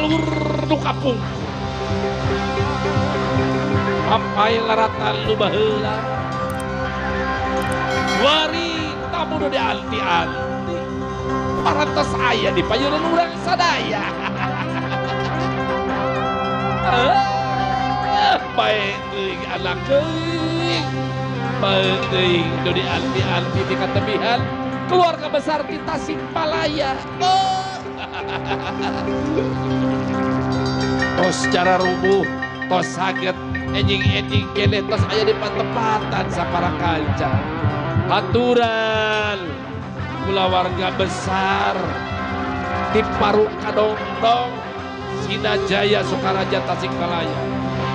jalur nu kapungkur. Papai laratan nu baheula. Wari tamu nu dianti-anti. Parantos aya di payunan urang sadaya. Bae teuing anak teuing. Bae teuing nu dianti-anti di katebihan keluarga besar di Tasikmalaya. Oh. Tos cara rubuh, tos saget, enjing-enjing kene tos aya di patepatan sapara kanca. Aturan kulawarga besar di Parung Kadongdong Sinajaya Sukaraja Tasikmalaya.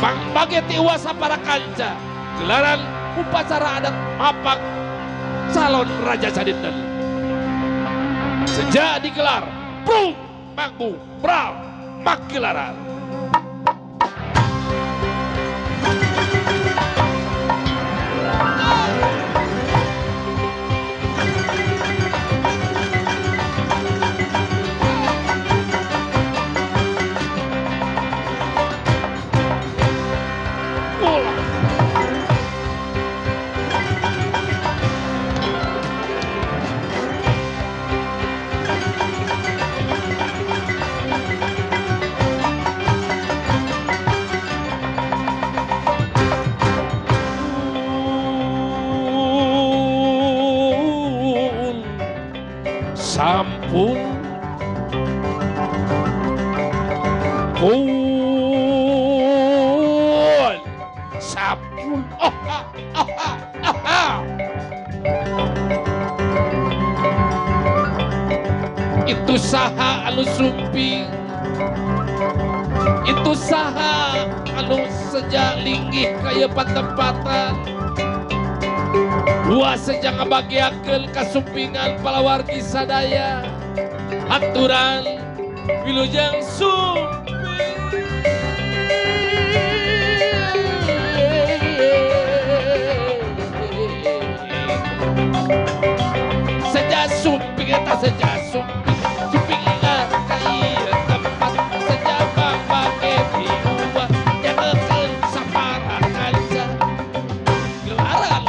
Pangbage ti uas sapara kanca gelaran upacara adat mapak calon raja sadinten. Sejak digelar prung manggung pram makgelaran. Sampun pun sampun oh ha, oh ha, oh ha. Itu saha anu sumping, itu saha anu sejak linggih kaya patempatan. Dua sejak ngabagiakeun kasumpingan palawargi sadaya. Aturan wilujeng sumping. Sejak sumping eta sejak sumping, sumping ka ieu tempat sejak bangke diuah nyakekeun sapara kanca. Gelaran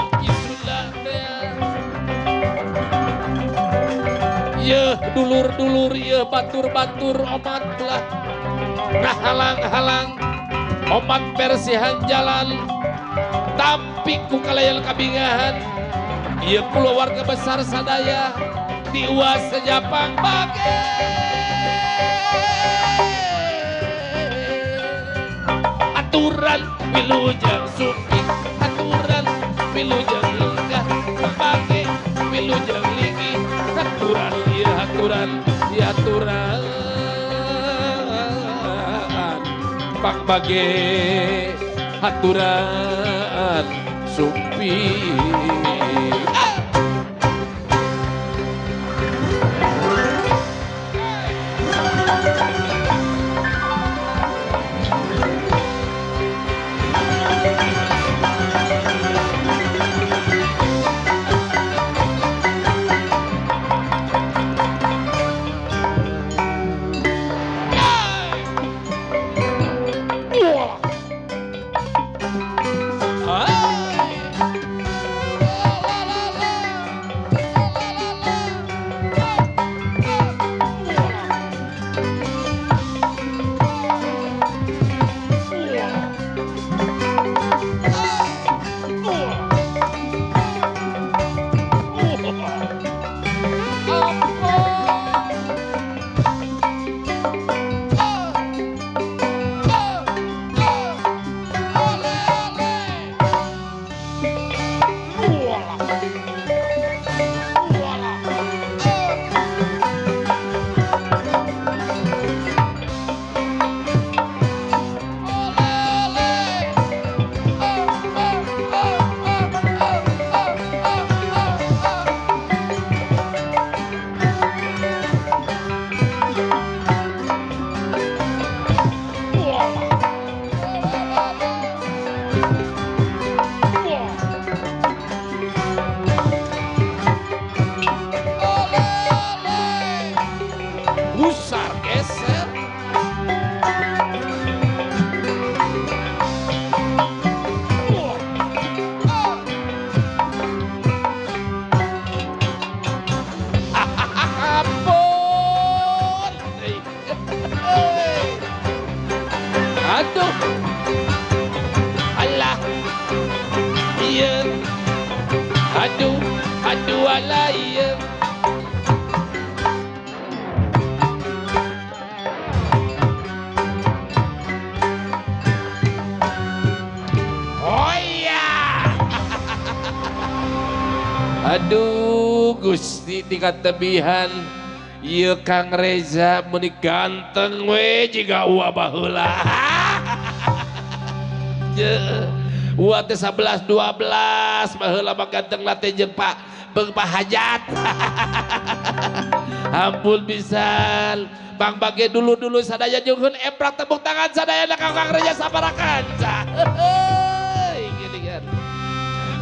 yeuh dulur-dulur yeuh batur-batur omat lah ngahalang-halang omat bersihan jalan tampi ku kalayan kabingahan ieu kulawarga besar sadaya tiuas sejapang bage aturan wilujeng sumping aturan wilujeng lenggah bage wilujeng linggih aturan aturan aturan pak bage aturan sumping. Ah! Aduh Gusti tingkat tebihan ieu Kang Reza meuni ganteng we jiga uwa baheula. Uwa teh 11 12 baheula mah ganteng teh jeung Pak Beng Pak Hajat. Ampun pisan. Bang Bage dulu-dulu sadaya nyuhun emprak tepuk tangan sadaya Kang Reza sabarakanca. Heuy gini kan.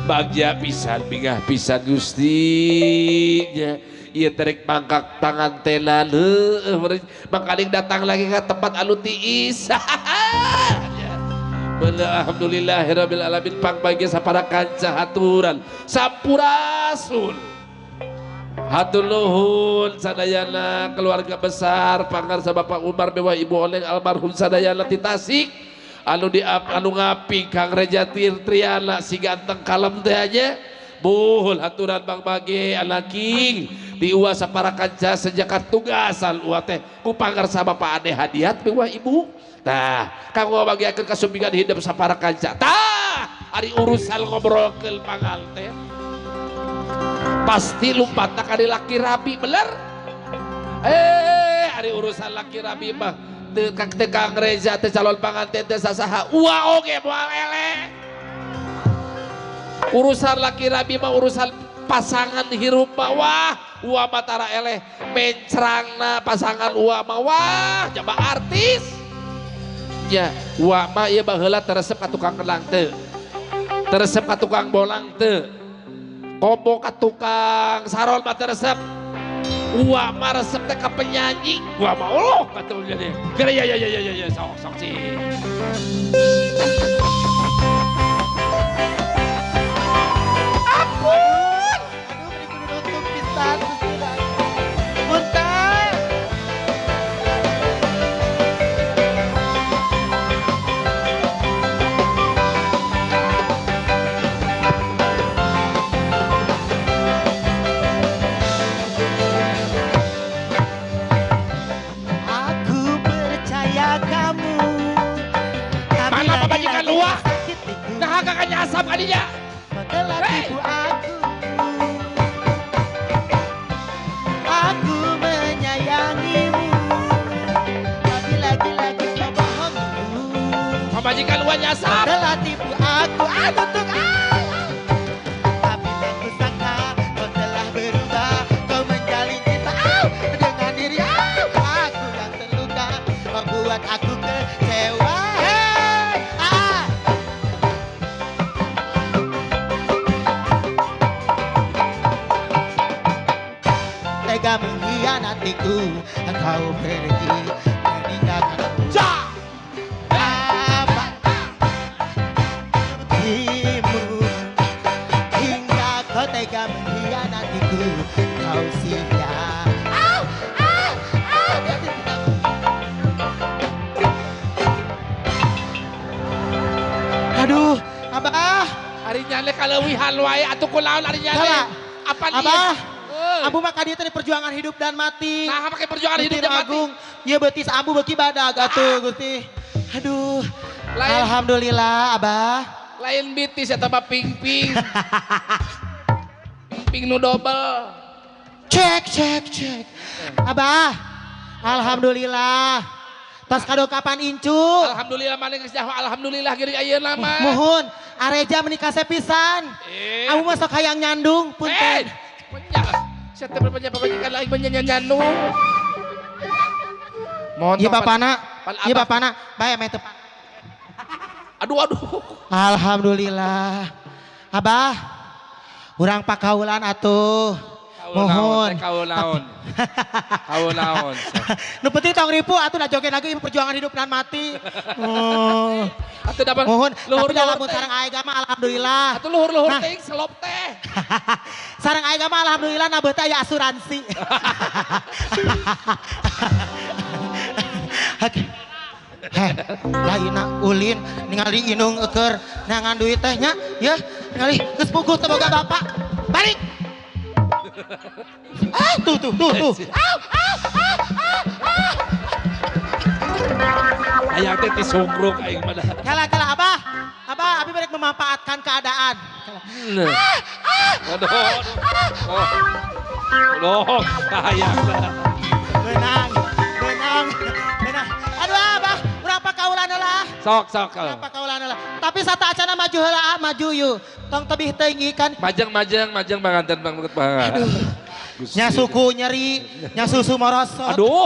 Bagja pisan bingah pisan Gusti nya. Ieu terek mangkak tangan tenan heueuh mangkaling datang lagi ka tempat anu tiis. Alhamdulillahirabbil alamin pang bagi sapara kanca haturan sampurasun. Hatur nuhun sadayana keluarga besar pangarsa Bapak Umar mewah Ibu Oleng almarhum sadayana ti Tasik anu di anu ngapi Kang Reza Triana si ganteng kalem teh nya. Buhul haturan Bang Bage anaking di uwa sapara kanca sejak tugasan uwa teh ku pangarsa Bapak Ade Hadiat mewah Ibu. Tah kanggo bagiakeun kasumpingan hidup sapara kanca. Tah ari urusan ngobrolkeun pangal teh pasti lompatna ka laki rabi bener. Ari urusan laki rabi mah teu Kang Reza teh calon panganten teh sasaha uwa oge moal eleh. Urusan laki rabi mah urusan pasangan hirup mah wah uwa mah tara eleh mencrangna pasangan uwa mah wah jaba artis. Ya uwa mah ieu baheula teresep ka tukang kendang teu. Teresep ka tukang bolang teu. Komo ka tukang saron mah teresep. Uwa mah resep teh ka penyanyi. Uwa mah Allah katuh jadi. Ya ya ya ya ya sok sok sih. Ampun. Aduh beri kudu nutup pisan Gusti. Punten. Aku percaya kamu. Mana pamajikan luah? Nah kakaknya asap kadinya. Telah tipu aku. Aku menyayangimu. Tapi lagi-lagi kau bohongiku. Pamajikan luah nyasap. Telah tipu aku. Aduh tuh. Tapi tak kusangka kau telah berubah. Kau menjalin cinta dengan diri aku yang terluka. Membuat aku kecewa. Tega mengkhianatiku, engkau pergi meninggalkanku. Apa buktimu hingga kau tega mengkhianatiku, kau sia. Aduh, Abah. Ari nyale kaleuwihan wae atuh kulaon ari nyale. Apa Abah? Ambu mah ka dieu teh perjuangan hidup dan mati. Nah, pakai perjuangan hidup dan mati. Ieu beutis ambu beuki badag atuh Gusti. Aduh. Lain, alhamdulillah Abah. Lain bitis eta mah ping-ping. Ping-ping nu dobel. Cek cek cek. Abah. Alhamdulillah. Tos kado kapan incu? Alhamdulillah maneh geus nyaho alhamdulillah geuring ayeuna mah. Muhun, Areja meuni kasep pisan. Ambu mah sok hayang nyandung punten. Saya teh berbanyak pamajikan lagi menyanyi-nyanyi. Mohon ieu bapana, ieu bapana, bae meh teu. Aduh aduh. Alhamdulillah. Abah, urang pakaulan atuh. Mohon. Kaul naon. Kaul naon. Nu penting tong ripu atuh da joget lagi perjuangan hidup dan mati. Oh. Atuh dapat. Mohon, tapi dalam sareng aega mah alhamdulillah. Atuh luhur-luhur teh selop teh. Sareng aega mah alhamdulillah na beuta aya asuransi. Heh, lainna ulin ningali inung eukeur neangan duit teh nya, ya ningali geus puguh teu boga bapak. Balik. Ah, tuh tuh tuh tuh. Ah, ah, ah, ah. Hayang teh tisungkruk aing mah. Kala kala Abah. Abah, abi balik memanfaatkan keadaan. Aduh. Aduh, kahayang. Menang. Aduh, Abah, urang pakaulan heula. Sok. Urang pakaulan heula. Tapi sata acana maju heula, maju yuk. Tong tebih teuing kan. Majeng panganten banget banget. Aduh. Nya suku nyeri, nya susu morosot. Aduh.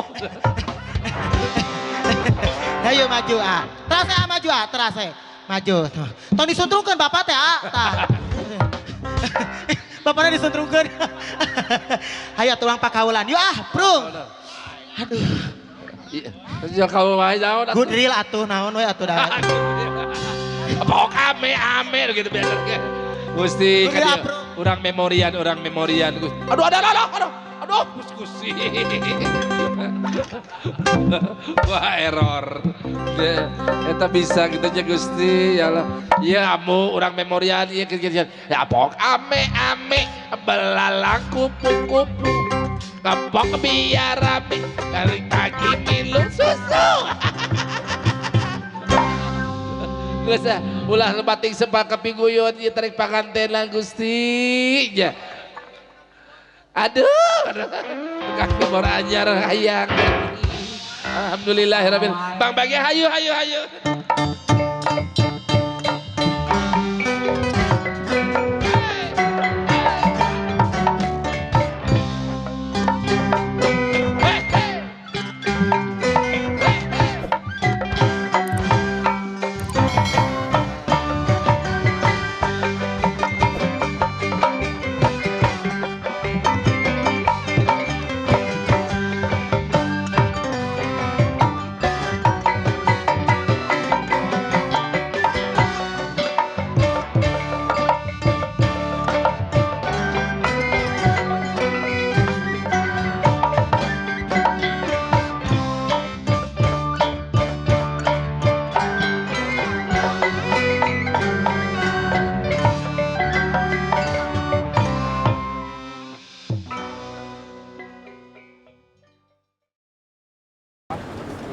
Ayo maju ah. Terase ah maju ah, terase. Maju. Tong disuntrungkeun bapak teh ah. Tah. Bapaknya disuntrungkeun. Hayo tulang pakaulan. Yuk ah, prung. Aduh. Ya kau wae naon atuh. Good real atuh naon we atuh dah. Pok ame gitu biasa. Gusti kan urang memorian. Aduh aduh Gusti. Wah error. Eta bisa gitu aja Gusti ya Allah. Ya amu urang memorian ieu gitu. Ya pok ame belalang kupu-kupu. Kepok biar rame dari pagi minum susu. Geus ulah lebating sempak kepiguyun ieu tarik pangantenan Gusti nya. Aduh, kaki bor anyar hayang. Alhamdulillahirabbil. Bang Bagi hayu.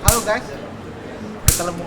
Halo guys, ketemu